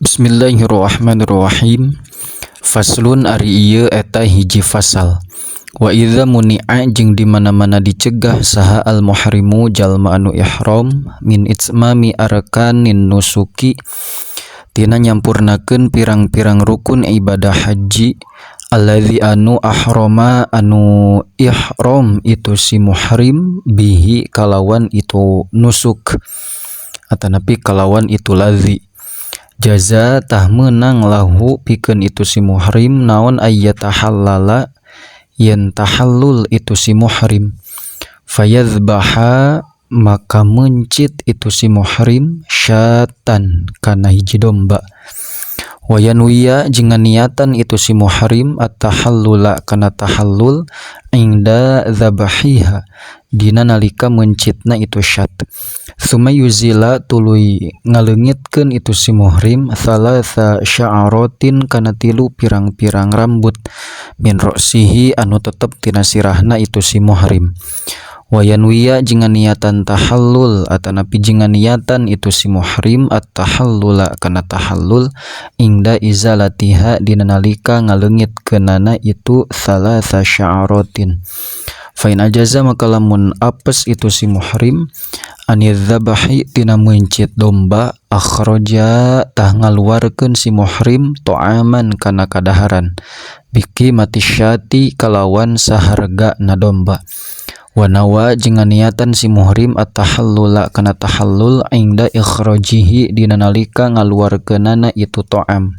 Bismillahirrahmanirrahim. Faslun ari ieu eta hiji fasal. Wa idza muni'a jeung di mana-mana dicegah saha al muhrimu jalma anu ihram min itmami arkanin nusuki tina nyampurnakeun pirang-pirang rukun ibadah haji alladzi anu ahrama anu ihram itu si muhrim bihi kalawan itu nusuk atanapi kalawan itu ladzi. Jaza tah meunang lahu pikeun itu si muhrim naon ayyatahallala yen tahallul itu si muhrim fayadhbaha maka mencit itu si muhrim syatan kana hiji domba wa yanwiya jeung niatan itu si muhrim at-tahallula kana tahallul inda dzabhiha dina nalika mencitna itu syat summa yuzila tuluy ngaleungitkeun itu si muhrim thalatha sya'aratin kana tilu pirang-pirang rambut min ra'sihi anu tetep tina sirahna itu si muhrim wa yanwiya jeung niatan tahallul atanapi jeung niatan itu si muhrim at-tahallula kana tahallul inda izalatiha dina nalika ngaleungitkeunana itu thalatha sya'aratin. Fa in ajaza maka lamun apes itu si muhrim anidz-dzabahi tina meuncit domba akhraja tah ngaluarkeun si muhrim ta'aman kana kadaharan biqimati syati kalawan saharga na domba wa nawa jeung niatan si muhrim at-tahallula kana tahallul inda ikhrajihi dina nalika ngaluarkeunana itu ta'am.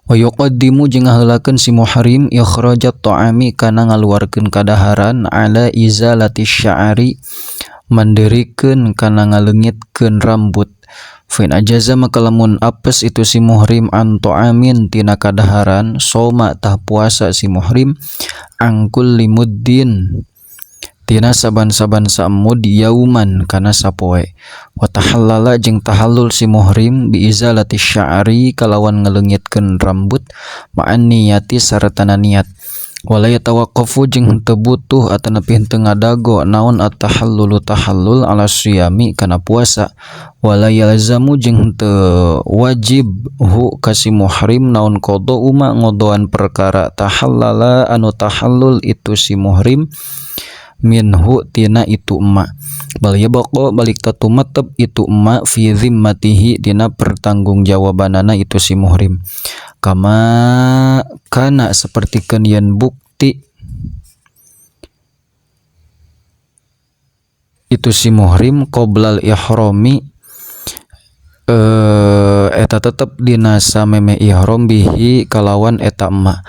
Wa yuqaddimu jeung ngaheulakeun si muhrim ikhrajat ta'ami kana ngaluarkeun kadaharan ala izalati sya'ri mandirikeun kana ngaleungitkeun rambut. Fa in ajaza maka lamun apes itu si muhrim an ta'amin tina kadaharan soma tah puasa si muhrim an kulli muddin tina saban-saban samud yauman kana sapoe wa tahallala jeung tahallul si muhrim bi izalati sya'ri kalawan ngaleungitkeun rambut ma'an niyati sartana niat wala yatawaqqafu jeung henteu butuh atanapi henteu ngadago naon at-tahallulu tahallul ala siyami kana puasa wala yalzamu jeung henteu wajib hu ka si muhrim naon qada uma ngodoan perkara tahallala anu tahallul itu si muhrim minhu tina itu emma bal yabqa balik tatumetep itu emma fi zimmatihi dina pertanggungjawabanana itu si muhrim kama kana sapertikeun yen bukti itu si muhrim qoblal ihrami eta tetep dina sameme ihram bihi kalawan eta emma.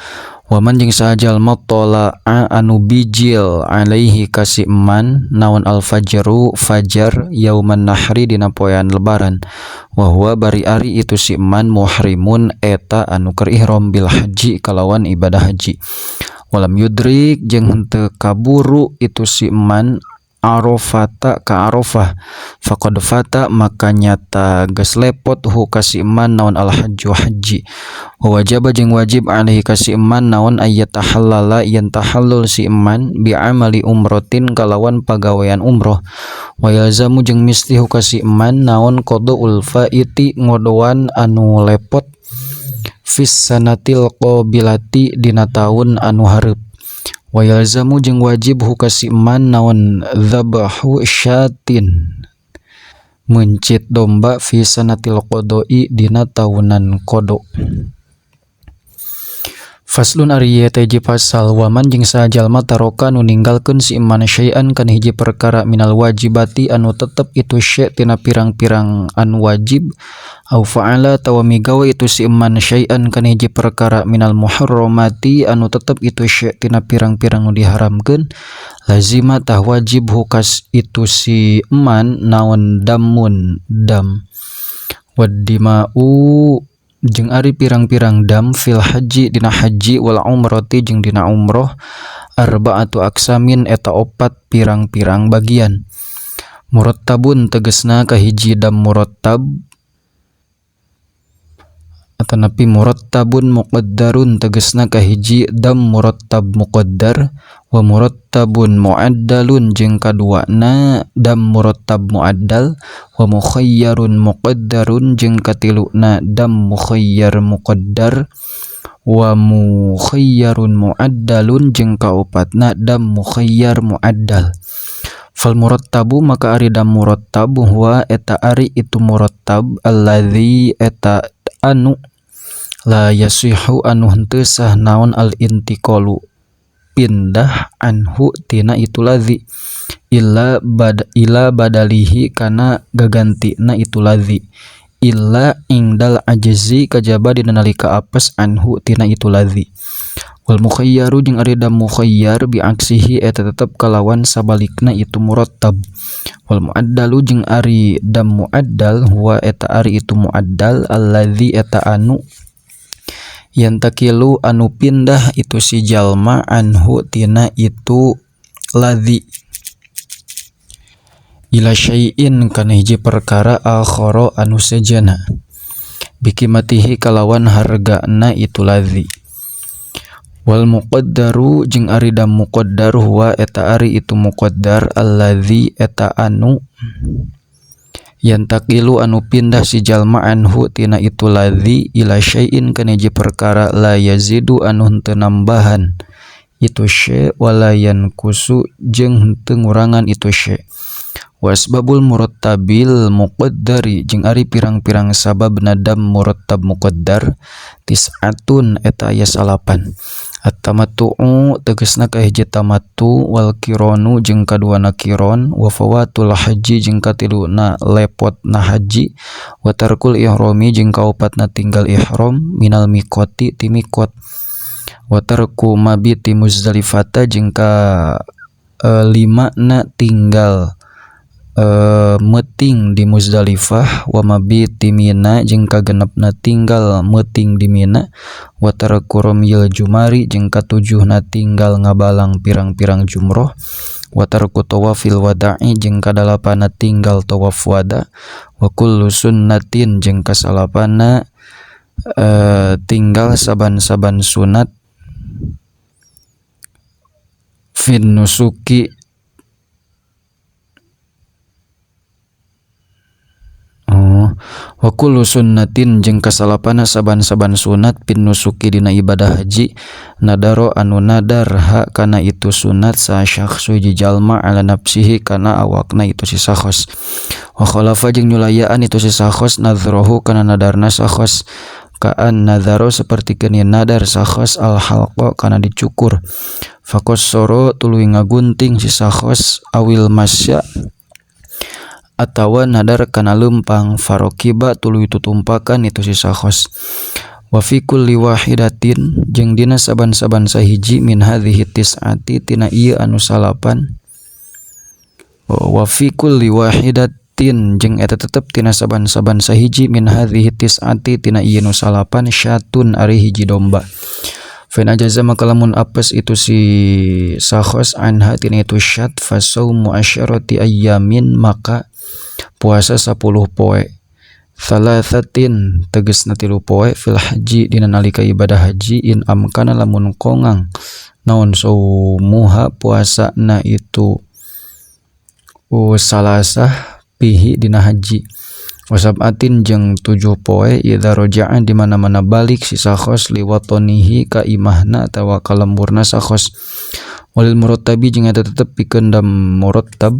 Waman jeung saha jalma tala'a anu bijil alaihi ka si eman naon al-fajru fajar yauman nahri dina poean lebaran wa huwa bari ari itu si eman muhrimun eta anu keur ihram bil haji kalawan ibadah haji walam yudrik jeung henteu kaburu itu si eman Arafata ka Arafah faqad fata maka nyata geus lepot hu ka si eman naon al hajju haji wa wajaba jeung wajib alaihi ka si eman naon ayyatahallala yen tahallul si eman bi amali umratin kalawan pagawean umroh wa yalzamu jeung misti hu ka si eman naon qadaul faiti ngodoan anu lepot fis sanatil qabilati dina taun anu hareup wa yalzamu jeung wajib hu ka si eman naon dzabhu syatin meuncit domba fi sanatil qada'i dina taunan qada. Faslun ari ieu teh hiji pasal waman jeung saha jalma taroka nu ninggalkeun si eman syai'an kana hiji perkara minal wajibati anu tetep itu syai' tina pirang-pirang anu wajib au fa'ala tawa migawe itu si eman syai'an kana hiji perkara minal muharramati anu tetep itu syai' tina pirang-pirang nu diharamkeun lazima tah wajib hukas itu si eman naon damun dam waddima'u jeung ari pirang-pirang dam fil haji dina haji wal umrati jeung dina umroh arba'atu aksamin eta opat pirang-pirang bagian murattabun tegesna kahiji dam murattab Atanapi murattabun muqaddarun tegesna kahiji dam murattab muqaddar wa murattabun muaddalun jeung kaduana dam murattab muaddal wa mukhayyarun muqaddarun jeung katiluna dam mukhayyar muqaddar wa mukhayyarun muaddalun jeung kaopatna dam mukhayyar muaddal. Fal murattabu maka ari dam murattab huwa eta ari itu murattab alladzi eta anu la yasihu anu henteu sah naon al intiqalu pindah anhu tina itu ladzi illa bad ila badalihi kana gagantina itu ladzi illa ingdal ajzi kajaba dina nalika apes anhu tina itu ladzi. Wal mukhayyaru jeung ari dam mukhayyar bi aksihi eta tetep kalawan sabalikna itu murattab. Wal muaddalu jeung ari dam muaddal huwa eta ari itu muaddal alladzi eta anu yantakilu anu pindah itu si jalma anhu tina itu ladzi ila syai'in kana hiji perkara akhara anu sejana bikimatihi kalawan hargana itu ladzi. Wal muqaddaru jeung ari dam muqaddar huwa eta ari itu muqaddar alladzi eta anu yantaqilu anu pindah si jalma anhu tina itu ladzi ila syai'in kana hiji perkara la yazidu anu henteu nambahan itu syai' wala yankusu jeung henteu ngurangan itu syai'. Wasbabul murattabil muqaddari jeung ari pirang-pirang sabab nadam murattab muqaddar tis'atun eta aya salapan. At-tamattu'u tegasna kahiji tamattu wal qiranu jeung kaduana qiran wa fawatul haji jeung katiluna lepotna haji wa tarkul ihrami jeung kaopatna tinggal ihram minal miqati ti miqat wa tarku mabiti Muzdalifata jeung ka limana tinggal meuting di Muzdalifah wa mabiti Mina jeung kagenepna tinggal meuting di Mina wa tarku ramyil jumari jeung katujuhna tinggal ngabalang pirang-pirang jumroh wa tarku tawafil wada'i jeung kadalapana tinggal tawaf wada wa kullu sunnatin jeung kasalapana tinggal saban-saban sunat fin nusuki. Wa kullu sunnatin jeung kasalapana saban-saban sunat pin nusuki dina ibadah haji nadaro anu nadar ha kana itu sunat sa syakhsu hiji jalma ala nafsihi kana awakna itu si sakhos wa khalafa jeung nyulayaan itu si sakhos nadhrohu kana nadarna sakhos kaan nadharo sapertikeun nadar sakhos al halqa kana dicukur faqassara tuluy ngagunting si sakhos awil masya atawa nadar kana lempang farokiba tuluy tutumpakan itu si sakhos. Wa fi kulli wahidatin jeung dina saban-saban sahiji min hadhihi tis'ati tina ieu anu salapan. Wa fi kulli wahidatin jeung eta tetep tina saban-saban sahiji min hadhihi tis'ati tina ieu nu salapan syatun ari hiji domba. Fa in ajaza maka lamun apes itu si sakhos anha tina itu syat fasaumu asyarati ayyamin maka puasa 10 poe thalathatin tegesna 3 poe fil haji dina nalika ibadah haji in amkana lamun kongang naon saumuha puasana itu salasah pihi dina haji wasabatin jeung 7 poe idza raja'a di mana-mana balik si sakhos liwatonihi ka imahna atawa ka lemburna sakhos walil murattabi jeung eta tetep pikeun dam murattab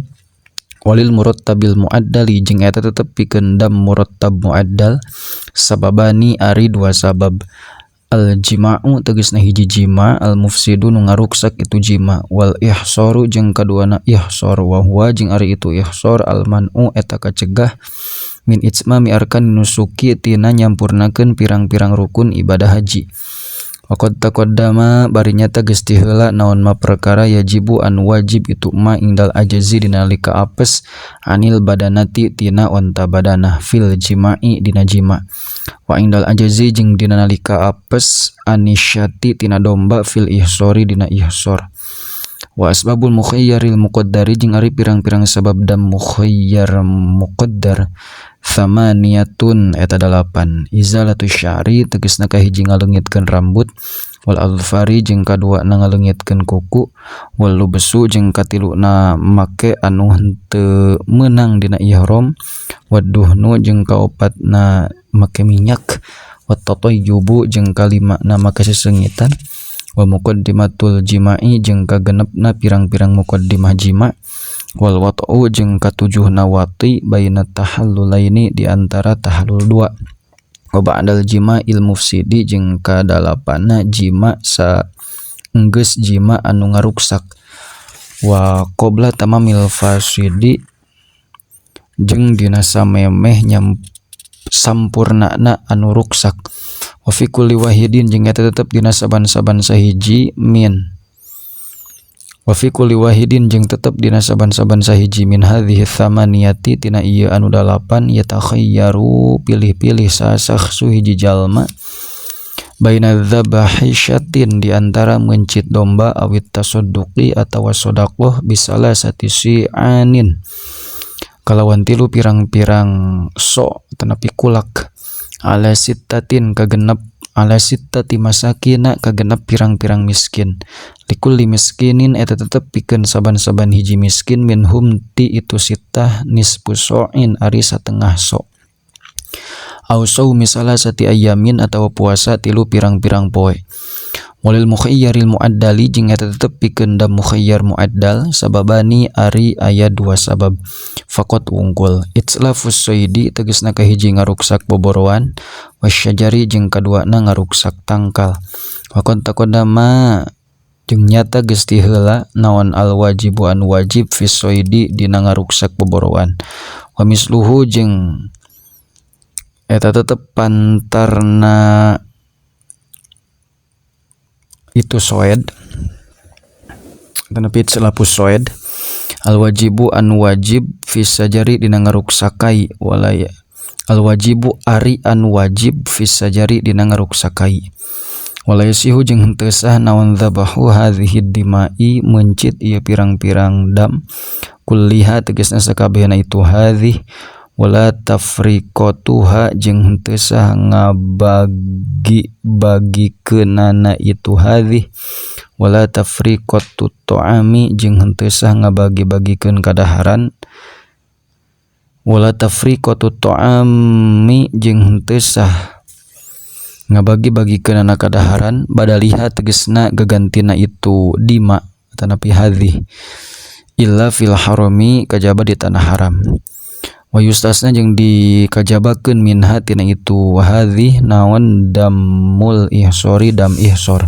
walil murattabil muaddali jeung eta tetep pikeun dam murattab muaddal sababani ari dua sabab al jima'u tegasna hiji jima al mufsidu nu ngaruksak itu jima wal ihsaru jeung kaduana ihsar wa huwa jeung ari itu ihsar al man'u eta kacegah min itmami arkan nusuki tina nyampurnakeun pirang-pirang rukun ibadah haji. Waqad taqaddama bari nyata geus tiheula naon ma perkara yajibu anu wajib itu ma indal ajzi dina nalika apes anil badanati tina onta badanah fil jima'i dina jima wa indal ajzi jeung dina nalika apes anisyati tina domba fil ihsori dina ihsor. Wa asbabul mukhayyaril muqaddari jeung ari pirang-pirang sabab dam mukhayyar muqaddar Thamaniyatun eta dalapan. Izalatu sya'ri tegasna kahiji ngaleungitkeun rambut, wal azfari jeung kaduana ngaleungitkeun kuku, wal lubsu jeung katiluna make anu henteu meunang dina ihram, waduhnu jeung kaopatna make minyak, wat tatayyubu jeung kalimana make sesengitan, wa muqaddimatul jima'i jeung kagenepna pirang-pirang muqaddimah jima', wal wat'u jeung katujuhna wati baina tahallulaini di antara tahallul dua, wa ba'dal jima'il mufsidi jeung kadalapana jima sa enggeus jima anu ngaruksak, wa qabla tamamil fasidi jeung dina samemeh sampurnana anu ruksak, wa fi kulli wahidin jeung eta tetep dina saban-saban sahiji min, wa fi kulli wahidin jeung tetep dina saban-saban sahiji min hadhihi thamaniyati tina ieu anu dalapan, yatakhayyaru pilih-pilih sasakhsu hiji jalma baina dzabahi syatin di antara mencit domba awit tasadduqi atawa sedekah bisalasati si'anin kalawan tilu pirang-pirang so tanapi kulak, ala sittatin kagenep ala sittati masakina kagenep pirang-pirang miskin, likulli miskinin eta tetep pikeun saban-saban hiji miskin minhum ti itu sittah nisfu so'in ari satengah so, au saumi salasati ayyamin atawa puasa tilu pirang-pirang poe, walil mukhayyaril muaddali jeung eta tetep pikeun dam mukhayyar muaddal sababani ari aya dua sabab faqat wungkul, itslafus saidi tegasna kahiji ngaruksak boboroan, wasyajari jeung kaduana ngaruksak tangkal, wa qad taqaddama jeung nyata geus tiheula naon al wajibu anu wajib fis saidi dina ngaruksak boboroan, wa misluhu jeung eta tetep pantarna itu soed tanapi itslafus soed al wajibu anu wajib fis sajari dina ngaruksakai walaya al wajibu ari anu wajib fis sajari dina ngaruksakai, walaya sihu jeung henteu sah naon dzabahu hadhihi dimai mencit ieu pirang-pirang dam kulliha tegasna sakabehna itu hadhi, wala tafriqatuha jeung henteu sah ngabagi-bagikeunana itu hadhi, wala tafriqatu ta'ami jeung henteu sah ngabagi-bagikeun kadaharan, wala tafriqatu ta'ami jeung henteu sah ngabagi-bagikeunana kadaharan badaliha tegasna gagantina itu dima tanapi hadhi illa fil harami kajaba di tanah haram, wa yustasna jeung dikajabakeun minha tina itu hadhi naon damul ihsori dam ihsor,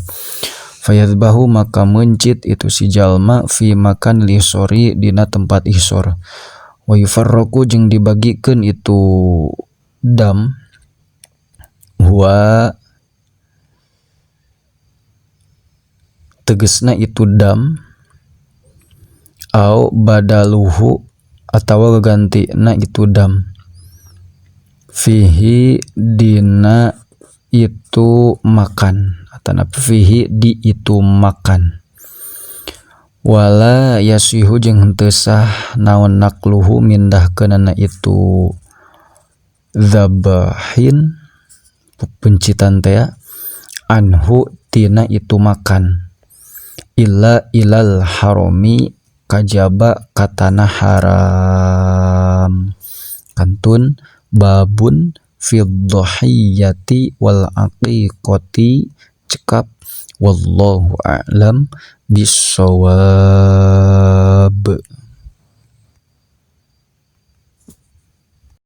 fayadbahu maka mencit itu si jalma fi makan lihsori dina tempat ihsor, wa yufarraqu jeung dibagikeun itu dam huwa tegesna itu dam au badaluhu atawa gagantina itu dam fihi dina itu makan atana fihi di itu makan, wala yasihu jeung henteu sah naon nakluhu mindahkeunana itu dzabahin pencitan teh anhu tina itu makan illa ilal harami kajaba ka tanah haram. Kantun babun fid dhahiyati wal aqiqati cekap, wallahu a'lam bissawab.